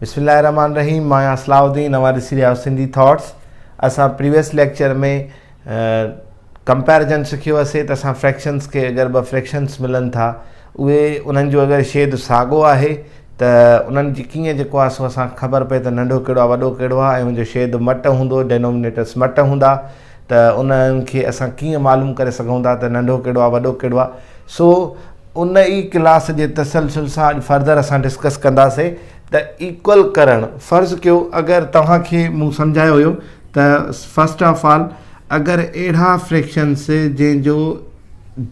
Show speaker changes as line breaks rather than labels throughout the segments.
بسم الله الرحمن الرحيم مان آهيان صلاح الدين اوهان ڏسي رهيا آهيو سنڌي ٿاٽس اسان پريويس ليڪچر ۾ ڪمپيرزن سکيو هوسي ته اسان فريڪشنس کي اگر ٻه فريڪشنس ملن ٿا اهي انهن جو اگر شيد ساڳو آهي ته انهن جي ڪيئن جيڪو آهي سو اسان کي خبر پئي ته ننڍو ڪهڙو آهي وڏو ڪهڙو آهي ۽ ان جو شيد مٽ هوندو ڊينومينيٽرس مٽ هوندا ته انهن کي اسان ڪيئن معلوم ڪري سگهون ٿا ته ننڍو ڪهڙو آهي وڏو ڪهڙو آهي سو ان ئي ڪلاس جي تسلسل سان اڄ فردر اسان ڊسڪس ڪنداسين ته ايڪول ڪرڻ فرض ڪيو اگر توهان کي مون سمجهايو هيو ته فرسٽ آف آل اگر اهڙا فريڪشنس جنهن جو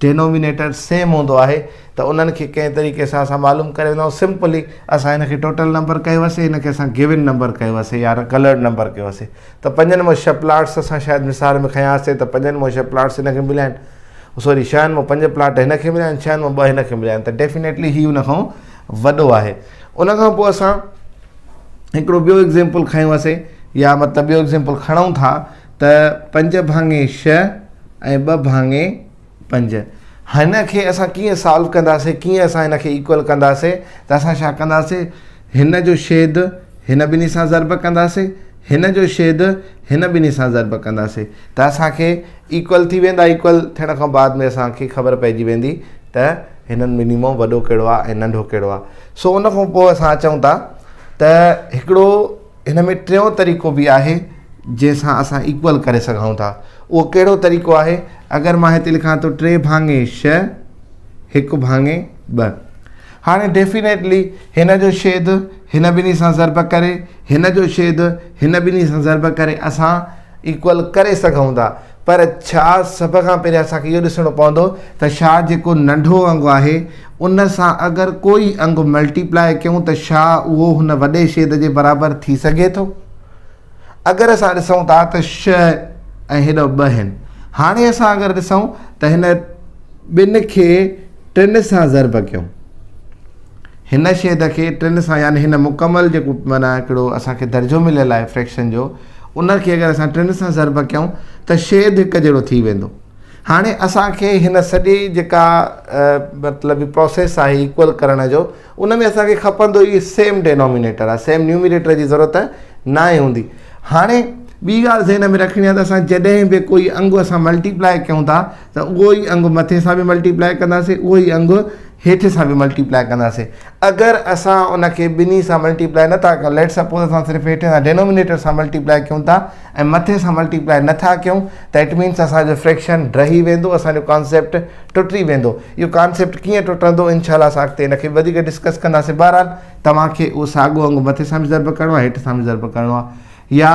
ڊينومينيٽر سيم هوندو آهي ته انهن کي ڪنهن طريقي سان اسان معلوم ڪري ويندا آهيون سمپلي اسان هن کي ٽوٽل نمبر ڪيوسي هن کي اسان گيون نمبر ڪيوسي يا ڪلرڊ نمبر ڪيوسي ته پنجن مان ڇهه پلاٽس اسان شايد مثال ۾ کنياسي ته پنجن مان ڇهه پلاٽس هن کي مليا آهن سوري ڇهن مان پنج پلاٽ هن کي مليا آهن ڇهن مان ٻه هن کي مليا آهن ته ڊيفينيٽلي هي ان کان وڏو آهي ان کان پوء اسان هڪڙو ٻيو ايگزامپل کنيوسي يا مطلب ٻيو ايگزامپل کڻون ٿا ته پنج ڀاڱي ڇهه ۽ ٻه ڀاڱي پنج هن کي اسان ڪيئن سالو ڪنداسي ڪيئن اسان هن کي ايڪول ڪنداسي ته اسان ڇا ڪنداسي هن جو شيد هن ٻنهي سان ضرب ڪنداسي هن جو شيد هن ٻنهي سان ضرب ڪنداسي ته اسان کي ايڪول ٿي ويندا ايڪول ٿيڻ کان بعد ۾ اسان کي خبر پئجي ويندي ته هنن ٻنهي مان وڏو ڪهڙو آهي ۽ ننڍو ڪهڙو آهي سو ان کان پوء اسان اچون ٿا ته هڪڙو هن ۾ ٽيون طريقو به آهي جنهن سان اسان ايڪول ڪري سگهون ٿا اهو ڪهڙو طريقو آهي اگر مان هتي لکان ٿو ٽي ڀاڱي ڇهه هڪ ڀاڱي ٻه هاڻي ڊيفينيٽلي هن جو شيد هن ٻنهي سان ضرب ڪري هن جو شيد هن ٻنهي سان ضرب ڪري اسان ايڪول ڪري سگهون ٿا پر ڇا سڀ کان پهريان اسان کي اهو ڏسڻو پوندو ته ڇا جيڪو ننڍو انگ آهي ان سان اگر ڪوئي انگ ملٽيپلائي ڪيون ته ڇا اهو هن وڏي شيد جي برابر ٿي سگهي ٿو؟ اگر اسان ڏسون ٿا ته ڇهه ۽ هيڏو ٻه آهن هاڻي اسان اگر ڏسون ته هن ٻن کي ٽن سان ضرب ڪيون هن شيد کي ٽن سان يعني هن مڪمل جيڪو معنيٰ هڪڙو اسان کي درجو مليل آهي فريڪشن جو ان کي اگر اسان ٽن سان ضرب ڪيون ته شيد هڪ جهڙو ٿي ويندو هاڻي اسان کي هن سڄي جيڪا مطلب پروسيس آهي ايڪول ڪرڻ جو ان ۾ اسان کي کپندو ئي سيم ڊينومينيٽر آهي سيم نيوميريٽر جي ضرورت ناهي هوندي هاڻي ٻي ڳالهه ذهن ۾ رکڻي آهي ته اسان جڏهن به ڪوئي انگ اسان ملٽيپلائي ڪيون ٿا ته اهو ئي انگ مٿي سان به ملٽيپلائي ڪنداسين اهو ئي انگ هيٺ سان به ملٽيپلائي ڪنداسين اگر اسان ان کي ٻنهي سان ملٽيپلائي نٿا ڪيون ليٽ سپوز اسان صرف هيٺ سان ڊينومينيٽر سان ملٽيپلائي ڪيون ٿا ۽ مٿي سان ملٽيپلائي نٿا ڪيون ته it means اسان جو فريڪشن ڊهي ويندو اسان جو ڪانسيپٽ ٽٽي ويندو. اهو ڪانسيپٽ ڪيئن ٽٽندو انشاء الله اسان اڳتي ان کي وڌيڪ ڊسڪس ڪنداسين. بهرحال توهان کي اهو ساڳو انگ مٿي سان به ضرب ڪرڻو آهي هيٺ سان به ضرب ڪرڻو آهي يا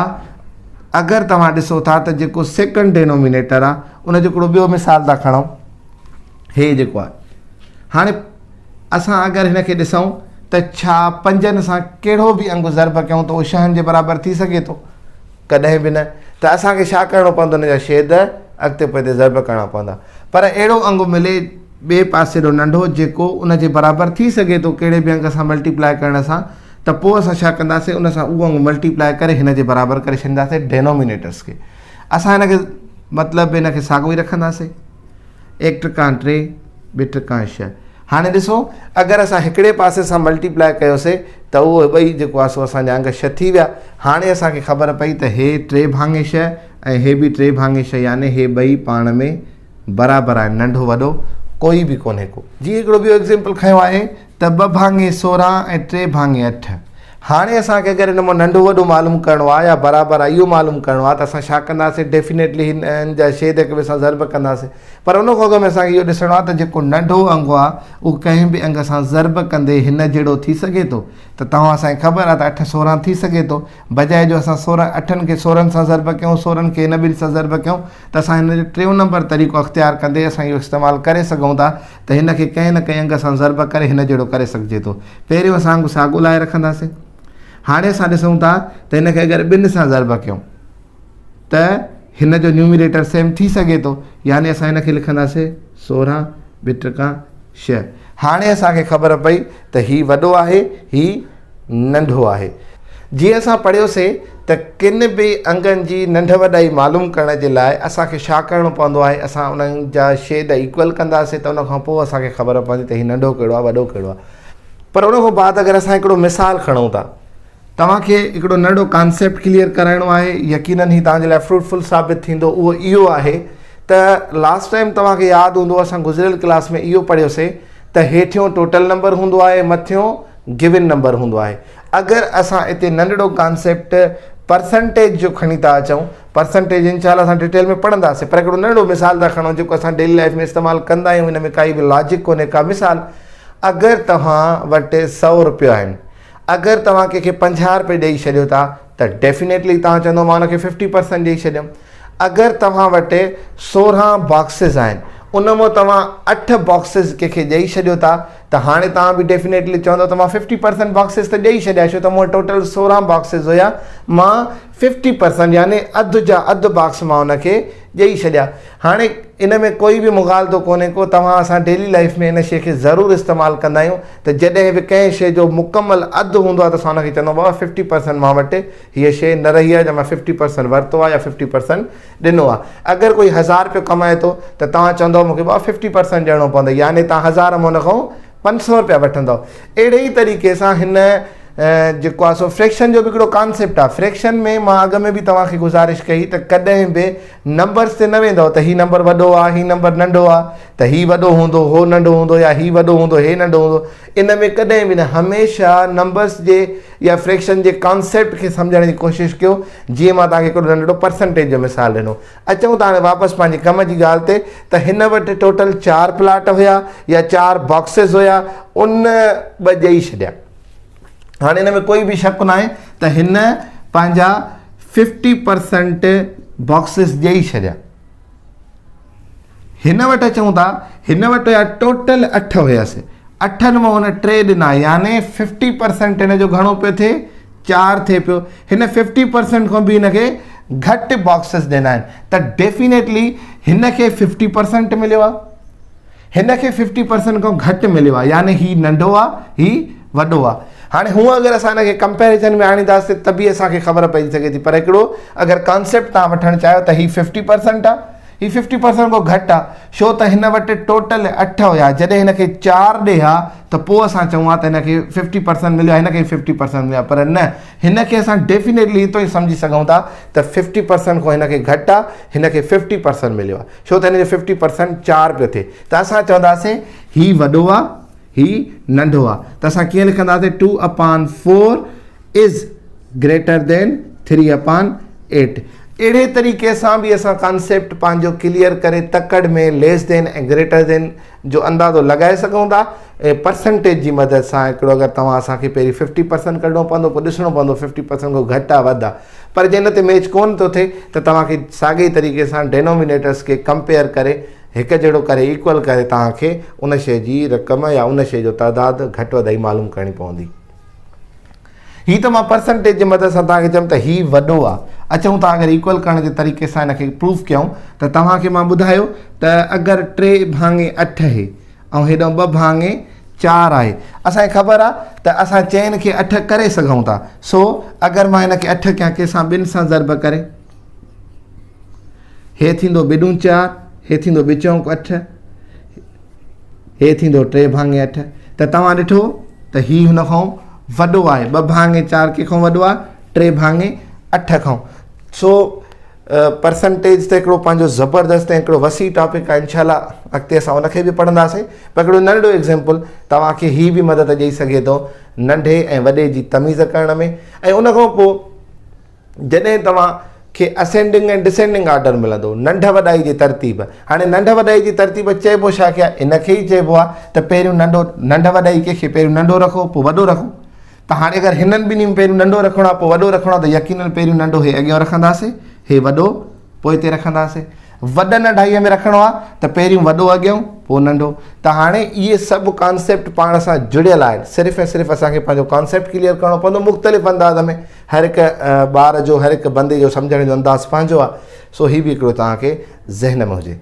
اگر توهان ڏسو ٿا ته جيڪو سيڪنڊ ڊينومينيٽر آهي ان جو هڪڙو ٻيو مثال ٿا کڻون هي جيڪو آهي هاڻي اسان اگر هن کي ڏسون ته ڇا پنجن سان ڪهڙو به انگ ضرب ڪيون ته اهو ڇهن جي برابر ٿي سگهي ٿو؟ ڪڏهن به نه ته اسان کي ڇا ڪرڻو پوندو ان جا شيد اڳتي پوئتي ضرب ڪرڻا پوندا پر اهڙو انگ ملي ٻئي پاسيرو ننڍو جيڪو ان جي برابر ٿي سگهي ٿو ڪهڙي به انگ سان ملٽيپلائي ڪرڻ سان ته پوء اسان ڇا ڪنداسين ان سان اهو انگ ملٽيپلائي ڪري هن جي برابر ڪري ڇڏينداسين ڊينومينيٽرس کي اسان هن کي مطلب هن کي ساڳو ئي رکنداسين ايڪ ٽڪان ٽي، ٻه ٽڪان ڇهه. هاڻي ڏسو اگر اسان هڪڙي پاسي سان ملٽيپلائي ڪيوسي ته اهو ٻئي جيڪو آهي سو اسان جا انگ ڇهه ٿي ويا. هاڻي اسان کي خبر پئي ته هي ٽي ڀاڱي ڇهه ۽ هي به ٽي ڀاڱي ڇهه يعني هي ٻئي پاڻ ۾ برابر آهن ننڍو وڏو ڪوئي به ڪونهي ڪو. جيئن هڪڙو ٻيو ايگزيمپل کنيو آهي ته ٻه ڀاڱي 16 ۽ ٽي ڀاڱي اٺ. هاڻي اسان کي اگر ان مان ننڍو وڏو معلوم ڪرڻو آهي يا برابر آهي اهو معلوم ڪرڻو آهي ته اسان ڇا ڪنداسين ڊيفينيٽلي هن جا شيد هڪ ٻئي سان ضرب ڪنداسين پر ان کان اڳ ۾ اسان کي اهو ڏسڻو آهي ته جيڪو ننڍو انگ آهي اهو ڪنهن به انگ سان ضرب ڪندي هن جهڙو ٿي سگهي ٿو ته توهان اسان کي خبر آهي ته اٺ 16 ٿي سگهي ٿو بجاء جو اسان 16 اٺن کي 16 سان ضرب ڪيون 16 کي هن ٻن سان ضرب ڪيون ته اسان هن جو ٽيون نمبر طريقو اختيار ڪندي اسان اهو استعمال ڪري سگهون ٿا ته هن کي ڪنهن نه ڪنهن انگ سان ضرب ڪري هن جهڙو ڪري سگهجي ٿو. پهريون اسان انگ ساڳو لاهي رکنداسين. هاڻي اسان ڏسون ٿا ته هن کي اگر ٻن سان ضرب ڪيون ته هن جو نيوميريٽر سيم ٿي سگهي ٿو يعني اسان هن کي لکنداسين 16 ٻه ٽڪا ڇهه. هاڻي اسان کي خبر پئي ته هي وڏو آهي هي ننڍو آهي. جيئن اسان پڙهيوسين ته ڪن به انگن جي ننڍ وڏائي معلوم ڪرڻ جي لاء اسان کي ڇا ڪرڻو پوندو آهي، اسان انهن جا شيد ايڪول ڪنداسين ته ان کان پوء اسان کي خبر پوندي ته هي ننڍو ڪهڙو آهي وڏو ڪهڙو آهي. پر ان کان بعد اگر اسان هڪڙو مثال کڻون ٿا توهان کي هڪڙو ننڍو ڪانسيپٽ ڪليئر ڪرائڻو آهي يقينن هي توهان جي لاء فروٽفل ثابت ٿيندو اهو اهو آهي ته لاسٽ ٽائيم توهان کي ياد هوندو اسان گذريل ڪلاس ۾ اهو پڙهيوسي ته هيٺيون ٽوٽل نمبر هوندو آهي مٿيون گون نمبر هوندو آهي اگر اسان اتي ننڍڙو ڪانسيپٽ پرسنٽيج جو کڻي ٿا اچون پرسنٽيج انشاء الله اسان ڊيٽيل ۾ پڙهنداسين پر هڪڙو ننڍڙو مثال ٿا کڻون جيڪو اسان ڊيلي لائف ۾ استعمال ڪندا آهيون ان ۾ ڪائي به لاجڪ ڪونهي ڪا مثال اگر توهان وٽ سو روپيو آهن اگر توهان ڪنهن کي 50 روپيه ڏئي ڇڏيو ٿا ته ڊيفينيٽلي توهان چوندو مان ان کي 50 پرسنٽ ڏئي ڇڏيم. اگر توهان وٽ 16 باڪسز آهن ان مان توهان 8 باڪسز ڪنهن کي ڏئي ڇڏيو ٿا ته هاڻي توهان به ڊيفينيٽلي چوندو ته مان 50 پرسنٽ باڪسز ته ڏئي ڇڏيا ڇو ته مون وٽ ٽوٽل 16 باڪسز هيا مان 50 پرسنٽ يعني اڌ جا اڌ باڪس مان ان کي ڏئي ڇڏيا. هاڻي ان ۾ ڪوئي به مغالطو ڪونهي ڪو توهان اسان ڊيلي لائيف ۾ ان شيء کي ضرور استعمال ڪندا آهيون ته جڏهن به ڪنهن شيء جو مڪمل اڌ هوندو آهي ته اسان ان کي چوندا آهيون بابا ففٽي پرسنٽ مان وٽ هيء شيء نه رهي آهي يا مان ففٽي پرسنٽ ورتو آهي يا ففٽي پرسنٽ ڏنو آهي اگر ڪوئي هزار رپيو ڪمائي ٿو ته توهان چوندؤ مون کي بابا ففٽي پرسنٽ ڏيڻو پوندو يعني توهان هزار مان ان کان 500 رپيا وٺندؤ اهڙي ئي طريقي سان هن جيڪو آهي سو فريڪشن جو به هڪڙو ڪانسيپٽ آهي فريڪشن ۾ مان اڳ ۾ به توهان کي گذارش ڪئي ته ڪڏهن به نمبرس تي نه ويندؤ ته هي نمبر وڏو آهي هي نمبر ننڍو آهي ته هي وڏو هوندو هو ننڍو هوندو يا هي وڏو هوندو هي ننڍو هوندو ان ۾ ڪڏهن به نه هميشه نمبرس جي يا فريڪشن جي ڪانسيپٽ کي سمجهڻ جي ڪوشش ڪيو جيئن مان توهان کي هڪڙو ننڍڙو پرسنٽيج جو مثال ڏنو اچون ٿا هاڻي واپس پنهنجي ڪم جي ڳالهه تي ته هن وٽ ٽوٽل چار پلاٽ هيا يا چار باڪسز هيا ان ٻه ڏئي ڇڏيا. هاڻي ان ۾ ڪوئي به شڪ ناهي ته هن پنهنجا ففٽي پرسنٽ باڪسز ڏئي ڇڏيا. هن وٽ اچون ٿا هن وٽ هيا ٽوٽل اٺ هيس اٺن مان هن ٽي ڏنا يعني ففٽي پرسنٽ هن جو گهڻو پيو ٿئي چار ٿئي پيو هن ففٽي پرسنٽ کان به هن کي گهٽ باڪسز ڏنا آهن ته ڊيفينيٽلي هن کي ففٽي پرسنٽ مليو آهي هن کي ففٽي پرسنٽ کان گهٽ مليو آهي يعني هي ننڍو آهي هي وڏو آهي هاڻي هونء اگر اسان هن کي ڪمپيريزن ۾ آڻينداسين ته به اسان کي خبر پئجي سگهي ٿي پر هڪڙو اگر ڪانسيپٽ توهان وٺڻ چاهيو ته هي ففٽي پرسنٽ آهي هي ففٽي پرسنٽ کان گهٽ آ ڇو ته هن وٽ ٽوٽل اٺ هيا جڏهن هن کي چار ڏي ها ته پوء اسان چئون ها ته هن کي ففٽي پرسنٽ مليو آ هن کي ففٽي پرسنٽ مليو آ پر نه هن کي اسان ڊيفينيٽلي هتو ئي سمجهي سگهون ٿا ته ففٽي پرسنٽ کان هن کي گهٽ آ هن کي ففٽي پرسنٽ مليو آ ڇو ته هن جو ففٽي پرسنٽ چار پيو ٿئي ته اسان چونداسين هي وڏو آ هي ننڍو آ ته اسان ڪيئن لکنداسين two upon four is greater than three upon eight. اهڙي طريقي سان به اسان ڪانسيپٽ پنهنجو ڪليئر ڪري تڪڙ ۾ ليس دين ۽ گريٽر دين جو اندازو لڳائي سگهون ٿا ۽ پرسنٽيج جي مدد سان هڪڙو اگر توهان اسان کي پهرين ففٽي پرسنٽ ڪڍڻو پوندو پوء ڏسڻو پوندو ففٽي پرسنٽ کان گهٽ آ وڌ آ پر جي ان تي ميچ ڪونه ٿو ٿئي ته توهان کي ساڳئي طريقي سان ڊينومينيٽرس کي ڪمپيئر ڪري هڪ جهڙو ڪري ايڪول ڪري توهان کي ان شيء جي رقم يا ان شيء جو تعداد گهٽ وڌائي معلوم ڪرڻي پوندي. هي ته مان پرسنٽيج جي مدد سان توهان کي چيم ته هي وڏو آ. اچون ٿا اگر ايڪول ڪرڻ جي طريقي سان هن کي پروف ڪيون ته توهان کي مان ٻڌايو ته اگر ٽي ڀاڱي اٺ اهي ۽ هيڏانهن ٻه ڀاڱي چار آهي اسان کي خبر آ ته اسان چئن کي اٺ ڪري سگهون ٿا سو اگر مان هن کي اٺ ڪيان ڪنهن سان ٻن سان ضرب ڪري هي ٿيندو ٻه چار هي ٿيندو ٻه چونڪ اٺ هي ٿيندو ٽي ڀاڱي اٺ ته توهان ڏٺو ته هي هن کان وڏو آهي ٻه ڀاڱي چار ڪنهن کان وڏو آهي ٽي ڀاڱي اٺ کان سو پرسنٽيج ته هڪڙو پنهنجو زبردست ۽ هڪڙو وسيع ٽاپڪ آهي انشاء الله اڳتي اسان ان کي به پڙهنداسين پر هڪڙو ننڍڙو ايگزامپل توهان کي هي به مدد ڏئي سگهي ٿو ننڍي ۽ وڏي جي تميز ڪرڻ ۾ ۽ ان کان پوء جڏهن توهان کي اسينڊنگ ۽ ڊسينڊنگ آرڊر ملندو، ننڍ وڏائي جي ترتيب، هاڻي ننڍ وڏائي جي ترتيب چئبو ڇا کي آهي؟ ان کي ئي چئبو آهي ته پهريون ننڍو، ننڍ وڏائي ڪنهن کي پهريون ننڍو رکو پوء وڏو رکو ته هاڻي اگر هنن ٻنهي ۾ پهريون ننڍو رکڻو آهي پوء وڏو رکڻو آهي ته يقينن پهريون ننڍو هي اڳيان رکنداسين هي وڏو پوئتي رکنداسين. وڏ ننڍائيء ۾ رکڻو آهي ته پهريون وڏو اڳيون پوء ننڍو ته هاڻي اهي سڀ ڪانسيپٽ پاڻ سان جڙيل آهن صرف ۽ صرف اسان کي پنهنجو ڪانسيپٽ ڪليئر ڪرڻو پوندو مختلف انداز ۾ هر هڪ ٻار جو هر هڪ بندي جو سمجهڻ جو انداز پنهنجو آهي سو هي به هڪڙو توهان کي ذهن ۾ هجي.